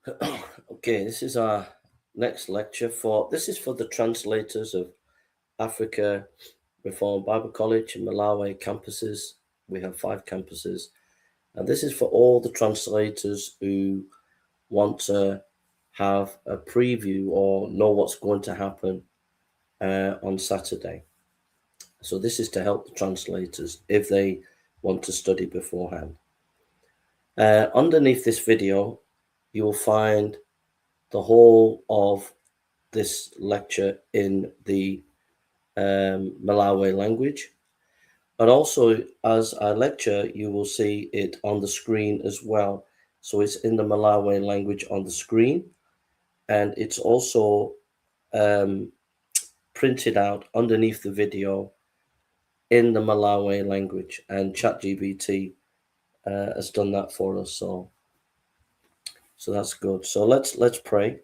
Okay, this is our next lecture this is for the translators of Africa Reformed Bible College and Malawi campuses. We have 5 campuses, and this is for all the translators who want to have a preview or know what's going to happen on Saturday. So this is to help the translators if they want to study beforehand. Underneath this video, you will find the whole of this lecture in the Malawi language. And also, as I lecture, you will see it on the screen as well. So it's in the Malawi language on the screen, and it's also printed out underneath the video in the Malawi language. And ChatGPT has done that for us, so that's good. So let's pray.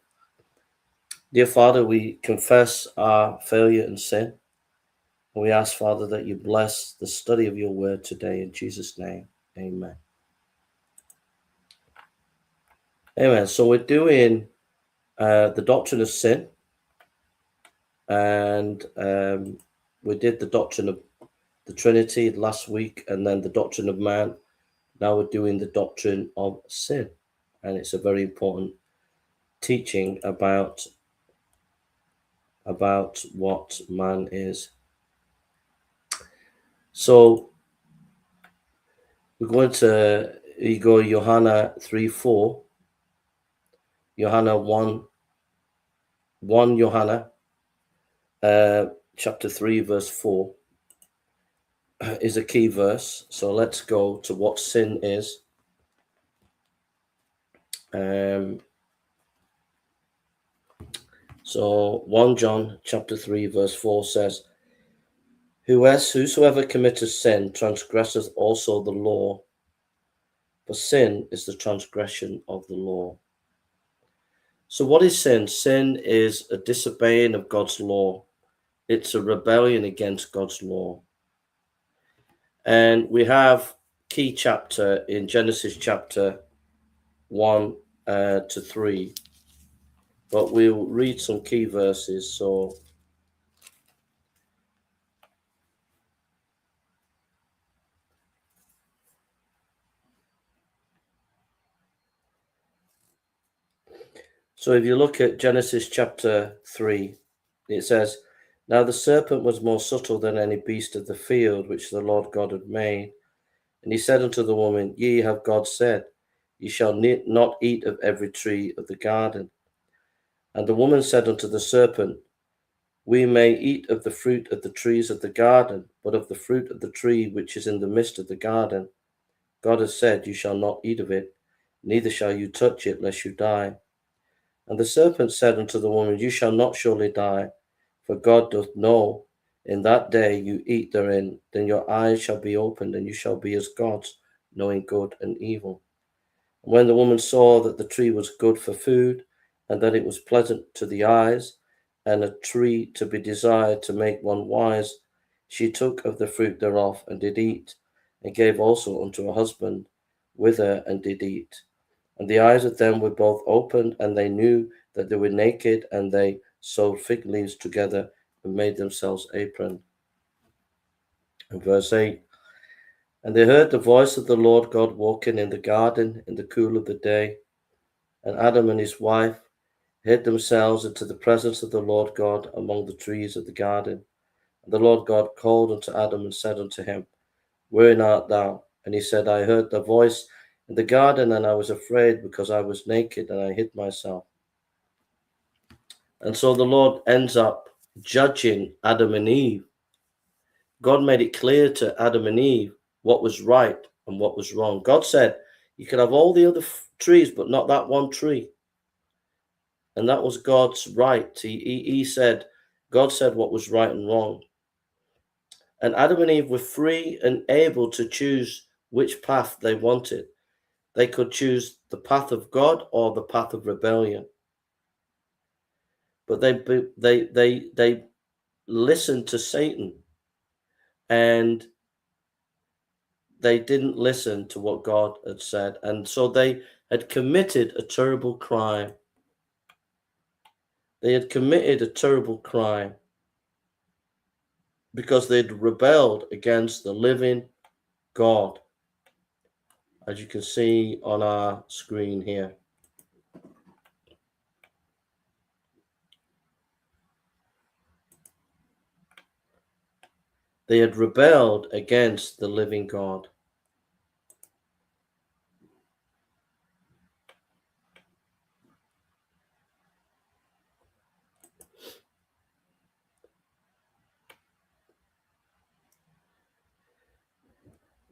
Dear Father, we confess our failure and sin. We ask, Father, that you bless the study of your word today in Jesus' name. Amen. Amen. So we're doing the doctrine of sin, and we did the doctrine of the Trinity last week, and then the doctrine of man. Now we're doing the doctrine of sin, and it's a very important teaching about what man is. So we're going to go Yohane 3:4, Yohane 1 Yohane, chapter 3, verse 4 is a key verse. So let's go to what sin is. So 1 John chapter 3, verse 4 says, Whosoever committeth sin transgresseth also the law, for sin is the transgression of the law. So what is sin? Sin is a disobeying of God's law. It's a rebellion against God's law. And we have key chapter in Genesis chapter 1 to 3. But we'll read some key verses. So if you look at Genesis chapter 3, it says, Now the serpent was more subtle than any beast of the field which the Lord God had made. And he said unto the woman, Ye have God said, Ye shall not eat of every tree of the garden. And the woman said unto the serpent, We may eat of the fruit of the trees of the garden, but of the fruit of the tree which is in the midst of the garden, God has said, You shall not eat of it, neither shall you touch it, lest you die. And the serpent said unto the woman, You shall not surely die, for God doth know in that day you eat therein, then your eyes shall be opened, and you shall be as gods, knowing good and evil. And when the woman saw that the tree was good for food, and that it was pleasant to the eyes, and a tree to be desired to make one wise, she took of the fruit thereof, and did eat, and gave also unto her husband with her, and did eat. And the eyes of them were both opened, and they knew that they were naked, and they sewed fig leaves together, and made themselves aprons. And verse 8, And they heard the voice of the Lord God walking in the garden in the cool of the day. And Adam and his wife hid themselves into the presence of the Lord God among the trees of the garden. And the Lord God called unto Adam and said unto him, Wherein art thou? And he said, I heard the voice in the garden, and I was afraid, because I was naked, and I hid myself. And so the Lord ends up judging Adam and Eve. God made it clear to Adam and Eve what was right and what was wrong. God said, you can have all the other trees, but not that one tree. And that was God's right. He said, God said what was right and wrong. And Adam and Eve were free and able to choose which path they wanted. They could choose the path of God or the path of rebellion. But they listened to Satan, and they didn't listen to what God had said, and so they had committed a terrible crime. They had committed a terrible crime because they'd rebelled against the living God, as you can see on our screen here. They had rebelled against the living God.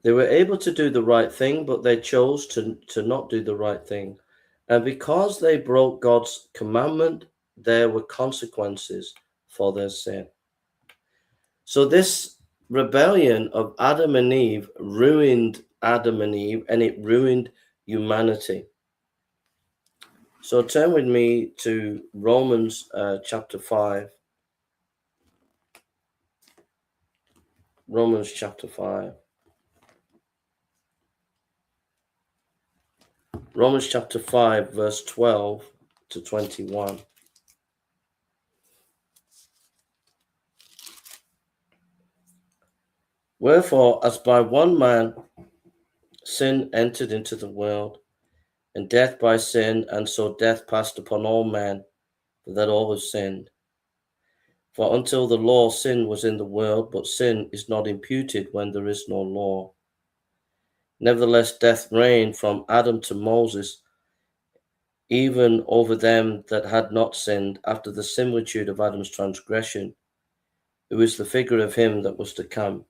They were able to do the right thing, but they chose to not do the right thing. And because they broke God's commandment, there were consequences for their sin. So this rebellion of Adam and Eve ruined Adam and Eve, and it ruined humanity. So turn with me to Romans chapter 5. Romans chapter 5. Romans chapter 5, verse 12 to 21. Wherefore, as by one man sin entered into the world, and death by sin, and so death passed upon all men, for that all have sinned. For until the law, sin was in the world, but sin is not imputed when there is no law. Nevertheless, death reigned from Adam to Moses, even over them that had not sinned, after the similitude of Adam's transgression, who is the figure of him that was to come.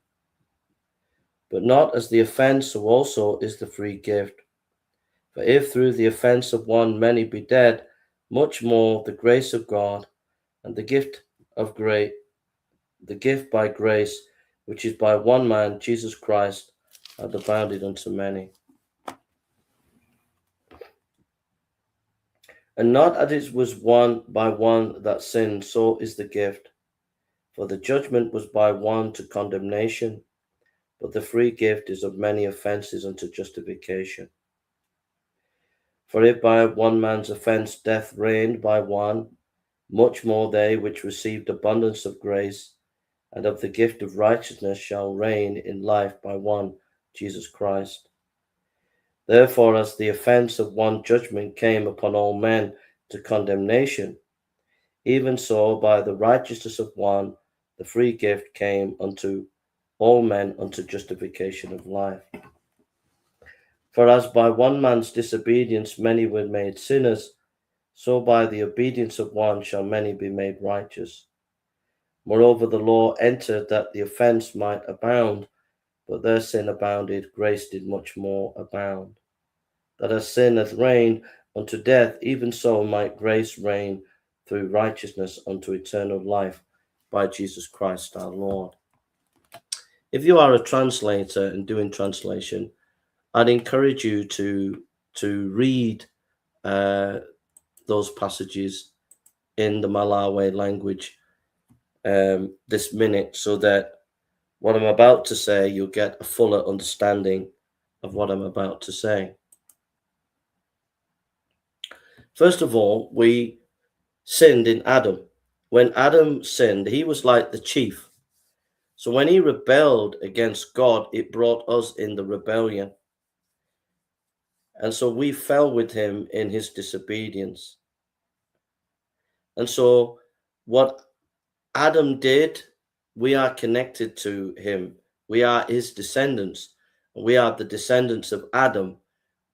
But not as the offense, so also is the free gift. For if through the offense of one many be dead, much more the grace of God and the gift by grace, which is by one man, Jesus Christ, hath abounded unto many. And not as it was one by one that sinned, so is the gift. For the judgment was by one to condemnation, but the free gift is of many offences unto justification. For if by one man's offence death reigned by one, much more they which received abundance of grace and of the gift of righteousness shall reign in life by one, Jesus Christ. Therefore, as the offence of one judgment came upon all men to condemnation, even so by the righteousness of one the free gift came unto all men unto justification of life. For as by one man's disobedience many were made sinners, so by the obedience of one shall many be made righteous. Moreover, the law entered that the offence might abound, but their sin abounded, grace did much more abound. That as sin hath reigned unto death, even so might grace reign through righteousness unto eternal life by Jesus Christ our Lord. If you are a translator and doing translation, I'd encourage you to read those passages in the Malawi language this minute, so that what I'm about to say, you'll get a fuller understanding of what I'm about to say. First of all, we sinned in Adam. When Adam sinned, he was like the chief. So when he rebelled against God, it brought us in the rebellion. And so we fell with him in his disobedience. And so what Adam did, we are connected to him. We are his descendants. We are the descendants of Adam.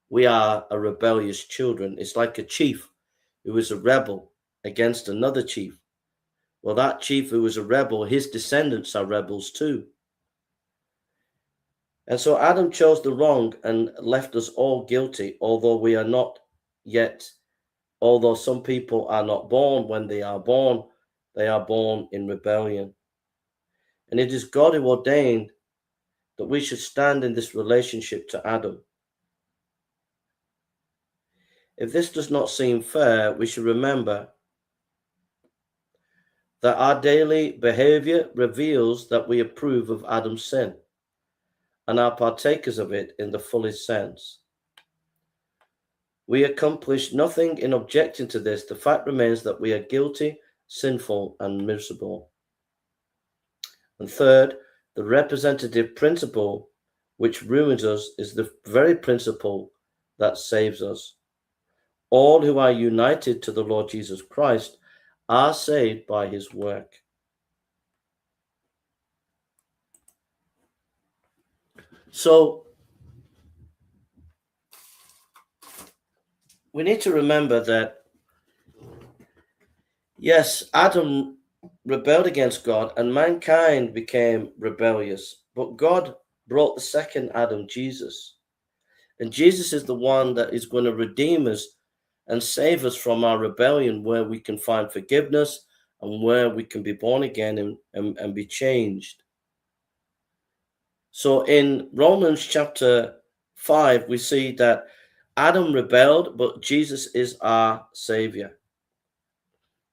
We are a rebellious children. It's like a chief who is a rebel against another chief. Well, that chief who was a rebel, his descendants are rebels too. And so Adam chose the wrong and left us all guilty, although we are not yet, although some people are not born when they are born in rebellion. And it is God who ordained that we should stand in this relationship to Adam. If this does not seem fair, we should remember that our daily behavior reveals that we approve of Adam's sin. and are partakers of it in the fullest sense. We accomplish nothing in objecting to this. The fact remains that we are guilty, sinful, and miserable. And third, the representative principle which ruins us is the very principle that saves us. All who are united to the Lord Jesus Christ are saved by his work. So we need to remember that, yes, Adam rebelled against God and mankind became rebellious, but God brought the second Adam, Jesus. And Jesus is the one that is going to redeem us and save us from our rebellion, where we can find forgiveness and where we can be born again and be changed. So in Romans chapter 5, we see that Adam rebelled, but Jesus is our Savior.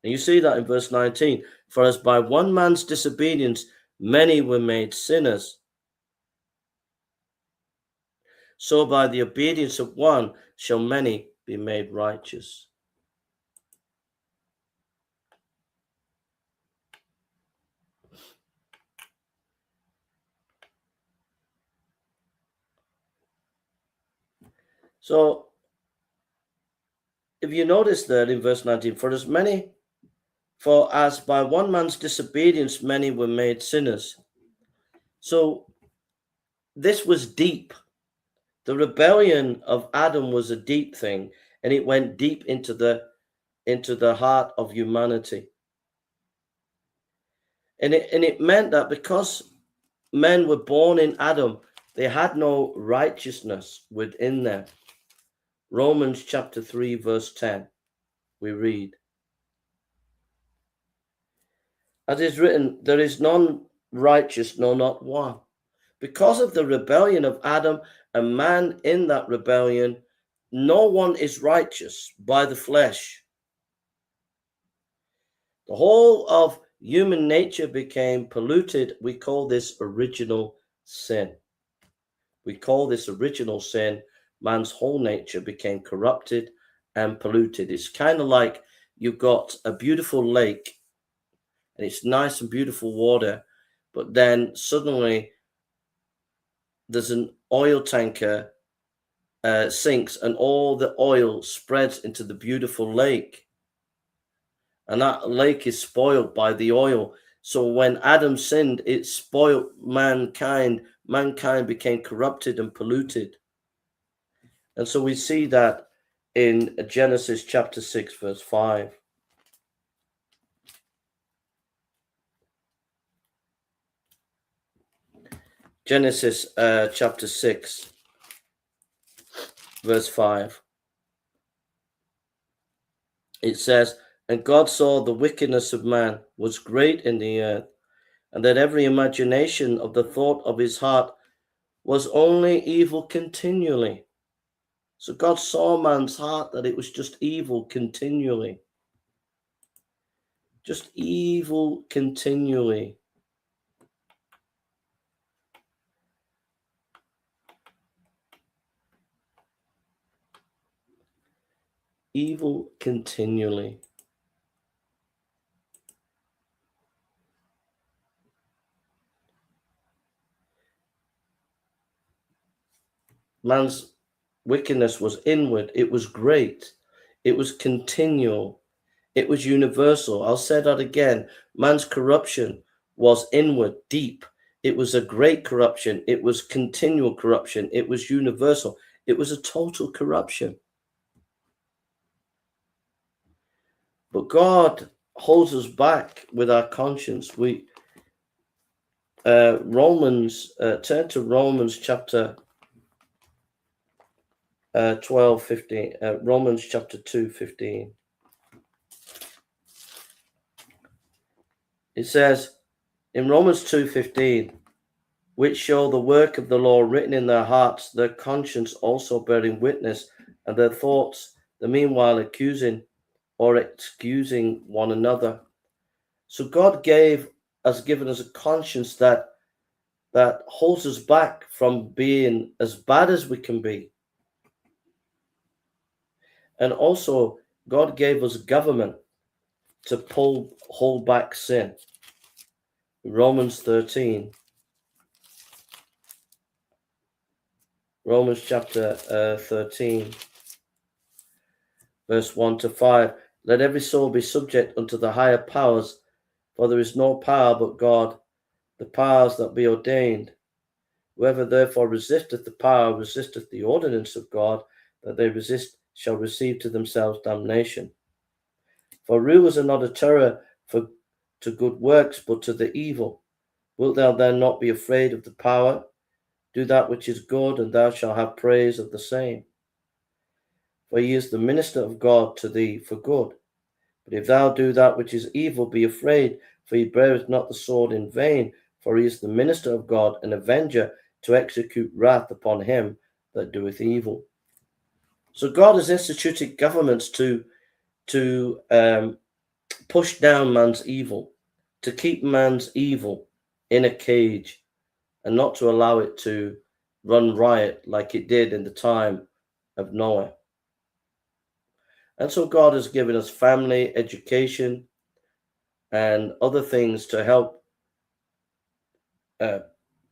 And you see that in verse 19. For as by one man's disobedience many were made sinners, so by the obedience of one shall many be made righteous. So if you notice there in verse 19, for as by one man's disobedience many were made sinners. So this was deep. The rebellion of Adam was a deep thing, and it went deep into the heart of humanity. And it meant that because men were born in Adam, they had no righteousness within them. Romans chapter 3, verse 10, we read, as is written, there is none righteous, no, not one. Because of the rebellion of Adam and man in that rebellion, no one is righteous by the flesh. The whole of human nature became polluted. We call this original sin. We call this original sin. Man's whole nature became corrupted and polluted. It's kind of like you've got a beautiful lake and it's nice and beautiful water, but then suddenly there's an oil tanker sinks and all the oil spreads into the beautiful lake. And that lake is spoiled by the oil. So when Adam sinned, it spoiled mankind. Mankind became corrupted and polluted. And so we see that in Genesis chapter 6, verse 5. Genesis chapter 6, verse 5. It says, and God saw the wickedness of man was great in the earth, and that every imagination of the thought of his heart was only evil continually. So God saw man's heart, that it was just evil continually. Just evil continually. Evil continually. Man's wickedness was inward. It was great. It was continual. It was universal. I'll say that again. Man's corruption was inward, deep. It was a great corruption. It was continual corruption. It was universal. It was a total corruption. But God holds us back with our conscience. Turn to Romans chapter 15. Romans chapter 2:15. It says in Romans 2:15, which show the work of the law written in their hearts, their conscience also bearing witness, and their thoughts, the meanwhile accusing or excusing one another. So God has given us a conscience that that holds us back from being as bad as we can be. And also, God gave us government to hold back sin. Romans 13. Romans chapter 13, verse 1 to 5. Let every soul be subject unto the higher powers, for there is no power but God, the powers that be ordained. Whoever therefore resisteth the power resisteth the ordinance of God, that they resist shall receive to themselves damnation. For rulers are not a terror to good works, but to the evil. Wilt thou then not be afraid of the power? Do that which is good, and thou shalt have praise of the same. For he is the minister of God to thee for good. But if thou do that which is evil, be afraid, for he beareth not the sword in vain, for he is the minister of God, an avenger to execute wrath upon him that doeth evil. So God has instituted governments to push down man's evil, to keep man's evil in a cage, and not to allow it to run riot like it did in the time of Noah. And so God has given us family, education, and other things to help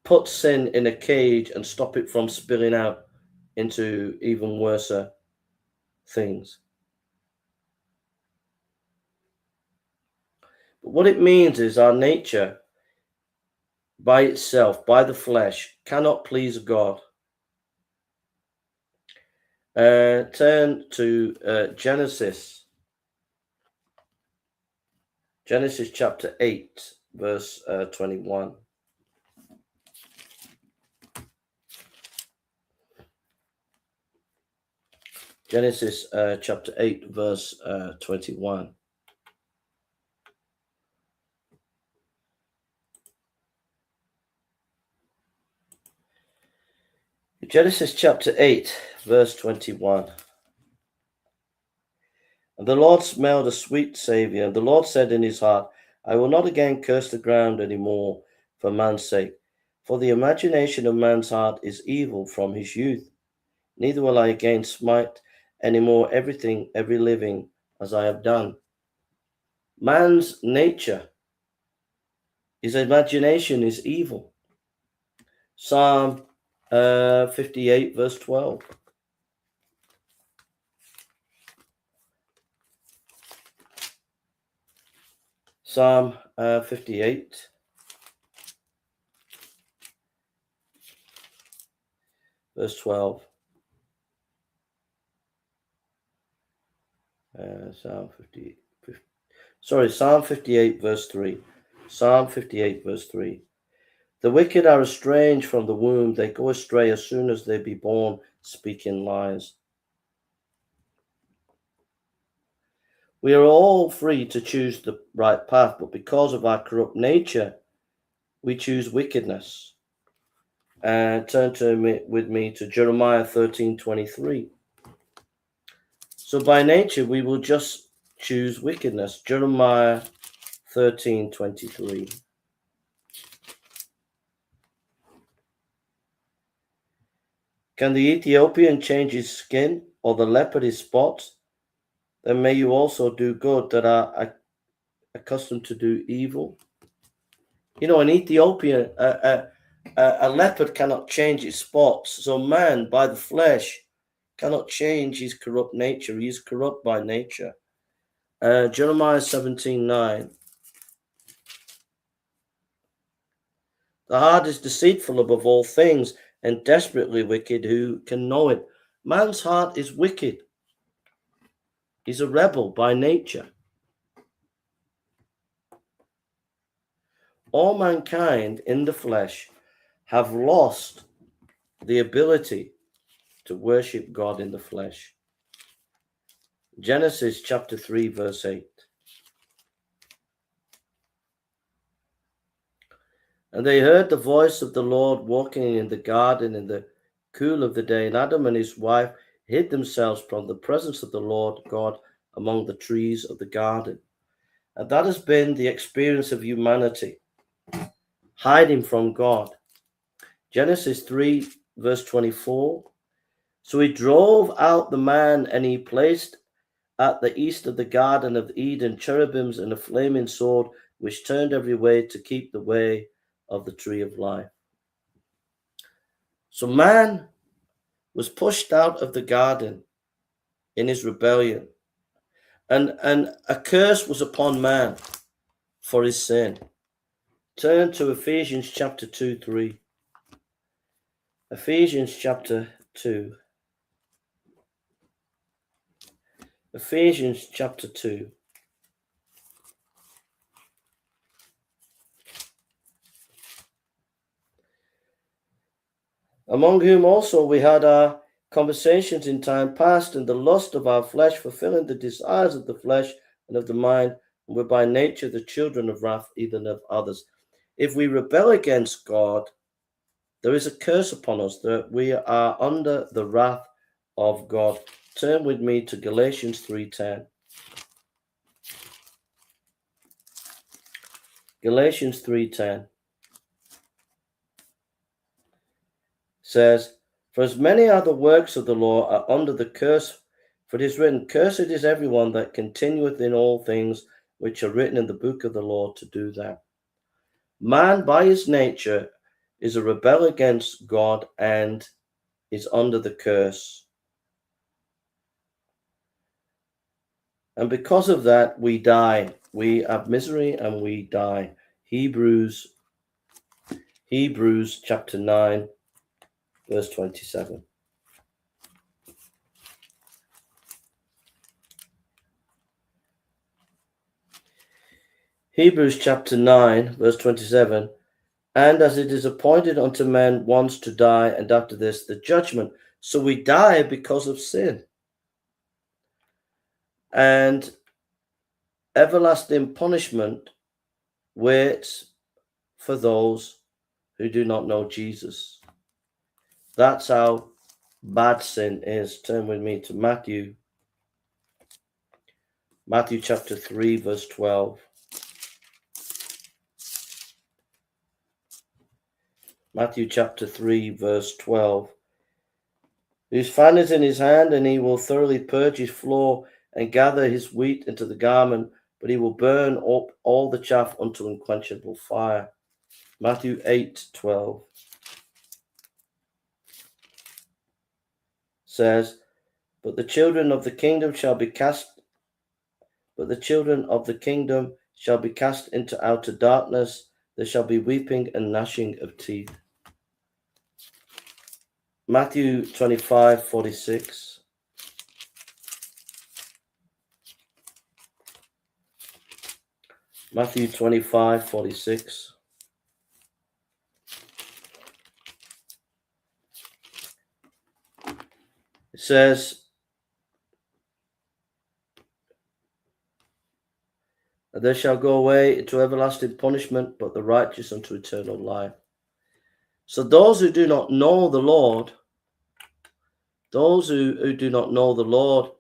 put sin in a cage and stop it from spilling out into even worse things. But what it means is our nature by itself, by the flesh, cannot please God. Turn to Genesis chapter 8, verse 21. Genesis chapter 8, verse 21. Genesis chapter 8, verse 21. And the Lord smelled a sweet savour, and the Lord said in his heart, I will not again curse the ground any more for man's sake, for the imagination of man's heart is evil from his youth. Neither will I again smite any more every living, as I have done. Man's nature, his imagination is evil. Psalm 58, verse 12. Psalm 58, verse 12. Psalm 58, verse 3. Psalm 58, verse 3. The wicked are estranged from the womb. They go astray as soon as they be born, speaking lies. We are all free to choose the right path, but because of our corrupt nature, we choose wickedness. And turn with me to Jeremiah 13:23. So by nature, we will just choose wickedness. Jeremiah 13:23. Can the Ethiopian change his skin, or the leopard his spots? Then may you also do good that are accustomed to do evil. You know, an Ethiopian, a leopard cannot change its spots. So man, by the flesh, cannot change his corrupt nature. He is corrupt by nature. Jeremiah 17:9. The heart is deceitful above all things and desperately wicked. Who can know it? Man's heart is wicked. He's a rebel by nature. All mankind in the flesh have lost the ability to worship God in the flesh. Genesis chapter 3, verse 8. And they heard the voice of the Lord walking in the garden in the cool of the day, and Adam and his wife hid themselves from the presence of the Lord God among the trees of the garden. And that has been the experience of humanity, hiding from God. Genesis 3, verse 24. So he drove out the man, and he placed at the east of the Garden of Eden cherubims and a flaming sword, which turned every way to keep the way of the tree of life. So man was pushed out of the garden in his rebellion, and a curse was upon man for his sin. Turn to Ephesians chapter 2, 3. Ephesians chapter 2. Ephesians chapter 2. Among whom also we had our conversations in time past in the lust of our flesh, fulfilling the desires of the flesh and of the mind, and were by nature the children of wrath, even of others. If we rebel against God, there is a curse upon us, that we are under the wrath of God. Turn with me to Galatians 3:10. Galatians 3:10 says, for as many are the works of the law are under the curse, for it is written, cursed is everyone that continueth in all things which are written in the book of the law to do them. Man by his nature is a rebel against God and is under the curse. And because of that, we die. We have misery and we die. Hebrews chapter 9, verse 27. Hebrews chapter 9, verse 27. And as it is appointed unto men once to die, and after this the judgment. So we die because of sin. And everlasting punishment waits for those who do not know Jesus. That's how bad sin is. Turn with me to Matthew chapter 3, verse 12. Matthew chapter 3, verse 12. Whose fan is in his hand, and he will thoroughly purge his floor and gather his wheat into the garment, but he will burn up all the chaff unto unquenchable fire. Matthew 8:12 says, But the children of the kingdom shall be cast into outer darkness. There shall be weeping and gnashing of teeth. Matthew 25:46. Matthew 25:46. It says, they shall go away into everlasting punishment, but the righteous unto eternal life. So those who do not know the Lord, those who do not know the Lord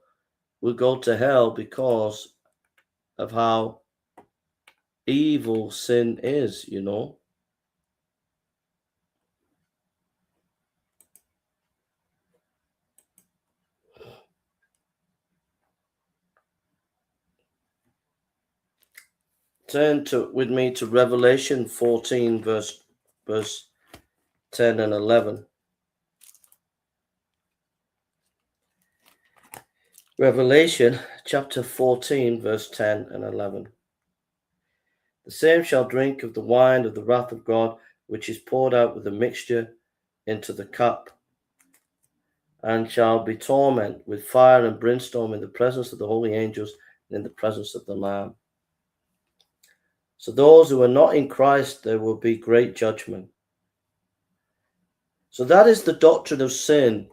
will go to hell because of how evil sin is, you know. Turn with me to Revelation 14, verse 10 and 11. Revelation chapter 14, verse 10 and 11. The same shall drink of the wine of the wrath of God, which is poured out with the mixture into the cup, and shall be tormented with fire and brimstone in the presence of the holy angels and in the presence of the Lamb. So those who are not in Christ, there will be great judgment. So that is the doctrine of sin.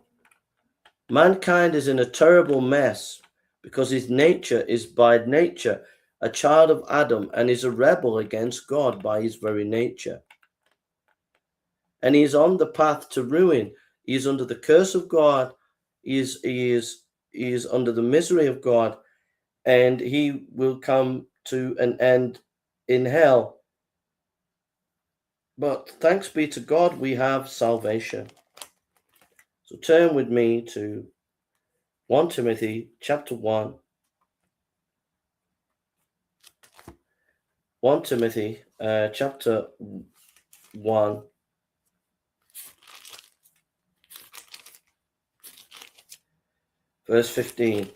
Mankind is in a terrible mess because his nature is by nature a child of Adam and is a rebel against God by his very nature. And he is on the path to ruin. He is under the curse of God. He is under the misery of God, and he will come to an end in hell. But thanks be to God, we have salvation. So turn with me to 1 Timothy chapter 1. 1 Timothy chapter 1. Verse 15.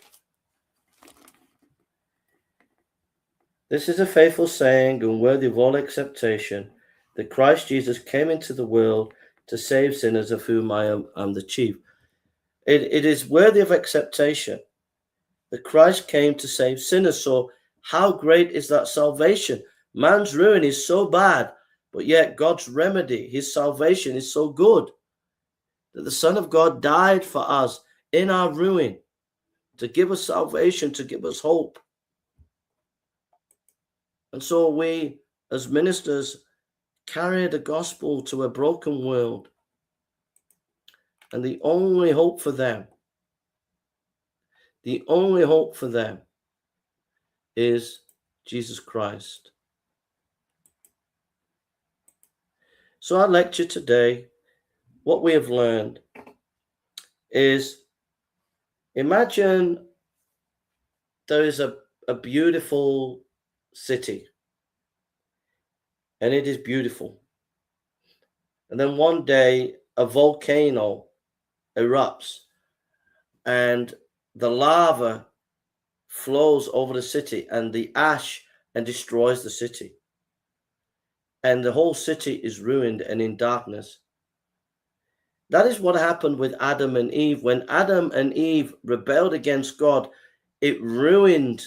This is a faithful saying and worthy of all acceptation, that Christ Jesus came into the world to save sinners, of whom I am the chief. It is worthy of acceptation that Christ came to save sinners. So how great is that salvation? Man's ruin is so bad, but yet God's remedy, his salvation, is so good, that the Son of God died for us in our ruin to give us salvation, to give us hope. And so we, as ministers, carry the gospel to a broken world. And the only hope for them is Jesus Christ. So our lecture today, what we have learned is, imagine there is a beautiful city, and it is beautiful. And then one day a volcano erupts and the lava flows over the city and the ash and destroys the city. And the whole city is ruined and in darkness. That is what happened with Adam and Eve. When Adam and Eve rebelled against God, it ruined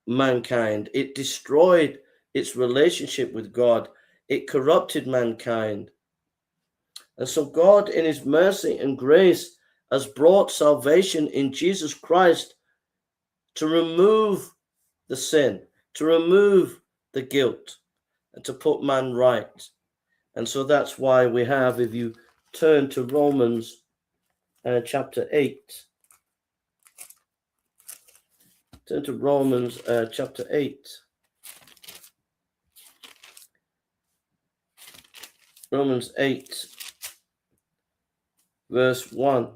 mankind. It destroyed its relationship with God. It corrupted mankind. And so God, in his mercy and grace, has brought salvation in Jesus Christ to remove the sin, to remove the guilt, and to put man right. And so that's why we have, if you turn to Romans chapter 8, turn to Romans chapter 8. Romans 8, verse 1.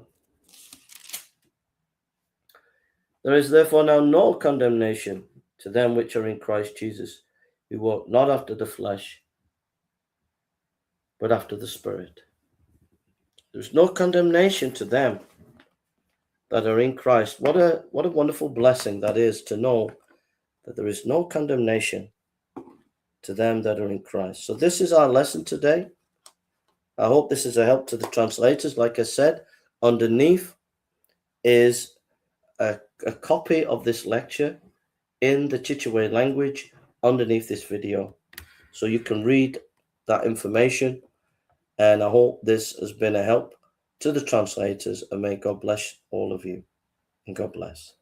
There is therefore now no condemnation to them which are in Christ Jesus, who walk not after the flesh, but after the Spirit. There's no condemnation to them that are in Christ. What a wonderful blessing that is, to know that there is no condemnation to them that are in Christ. So this is our lesson today. I hope this is a help to the translators. Like I said, underneath is a copy of this lecture in the Chichewa language underneath this video, so you can read that information. And I hope this has been a help to the translators, and may God bless all of you, and God bless.